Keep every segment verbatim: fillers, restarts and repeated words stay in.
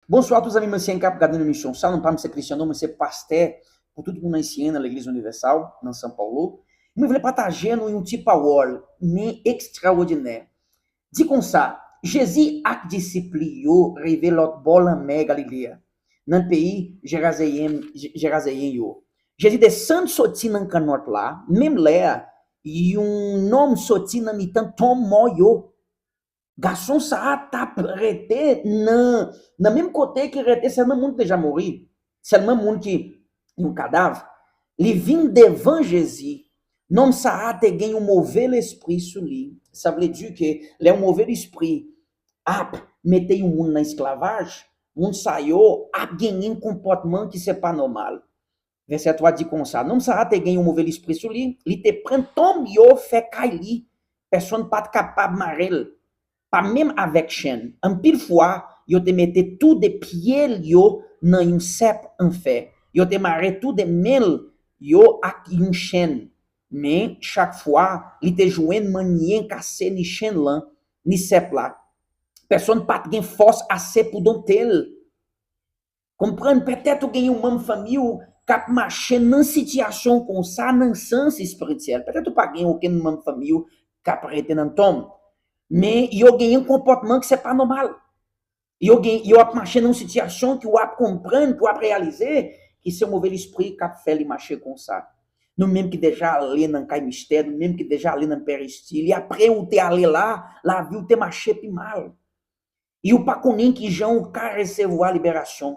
Bonswa tout zanmi mwen k ap gade emisyon sa. Non pa m se Cristiano, mwen se pastè pou tout moun ayisyen nan Legliz Inivèsal nan São Paulo. Mwen vle pataje nou yon ti pawòl, men ekstraòdinè. Di konsa, Jezi ak disip li yo rive lòt bò lanmè Galile a, nan peyi Jerazeyen, Jerazeyen yo. Jezi desann soti nan kannòt la, menm lè a, yon nonm soti nan mitan tonm mò yo. Gason sa a t ap rete nan, nan menm kote ki rete sèlman moun ki deja mouri, sèlman moun ki yon kadav. Li vin devan Jezi. Nonm sa a te gen yon move lespri sou li. Sa vle di ke lè yon move lespri ap mete yon moun nan esklavaj, moun sa yo ap genyen konpòtman ki se pa nòmal. Vèsè twa di konsa, nonm sa a te gen yon move lespri sou li, li te pran tonm yo fè kay li, pèsonn pa t kapab mare l, pa menm avèk chenn. Anpil fwa, yo te mete tou de pye l yo nan yon sèp an fè. Yo te mare tou de men l yo ak yon chenn. Men, chak fwa, li te jwenn mannyen kase ni chenn lan, ni sèp la. Pèsonn pa t gen fòs ase pou donte l. Konprann, petèt ou gen yon manm fanmi w k ap mache nan sitiyasyon konsa nan sans espirityèl. Petèt ou pa gen okenn manm fanmi w k ap rete nan tonm. Men yo gen yon konpòtman ki se pa nòmal. Yo gen, yo ap mache nan yon sitiyasyon ki w ap konprann, ki w ap reyalize ki se move lespri k ap fè li mache konsa. Nou menm ki deja ale nan kay mistè, nou menm ki deja ale nan peristi, li apre ou te ale la, lavi w te mache pi mal. E ou pa konnen ki jan ou ka resevwa liberasyon.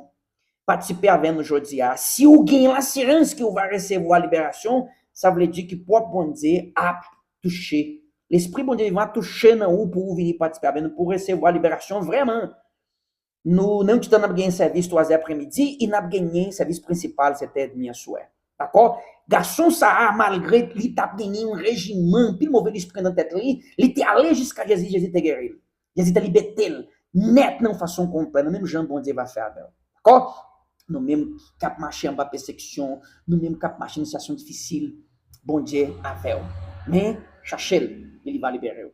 Patisipe avè nou jodi a. Si ou gen lasirans ke ou va resevwa liberasyon, sa vle di ki pwòp Bondye ap touche. Lespri Bondye vivan ap touche nan ou pou ou vini patisipe avè nou pou resevwa liberasyon vrèman. Nou, nan yon ti tan, n ap genyen sèvis twazè apremidi, e n ap genyen sèvis prensipal sèt è edmi aswè. Dakò? Gason sa a, malgre li t ap genyen yon rejiman, anpil move lespri nan tèt li, li te ale jiska Jezi, Jezi te geri l. Jezi te libète l nèt nan yon fason konplè, nan menm jan Bondye va fè avè w. Dakò? Nou menm k ap mache anba pèsekisyon, nou menm k ap mache nan sitiyasyon difisil, Bondye avè w. Men, chache l, e li va libere w.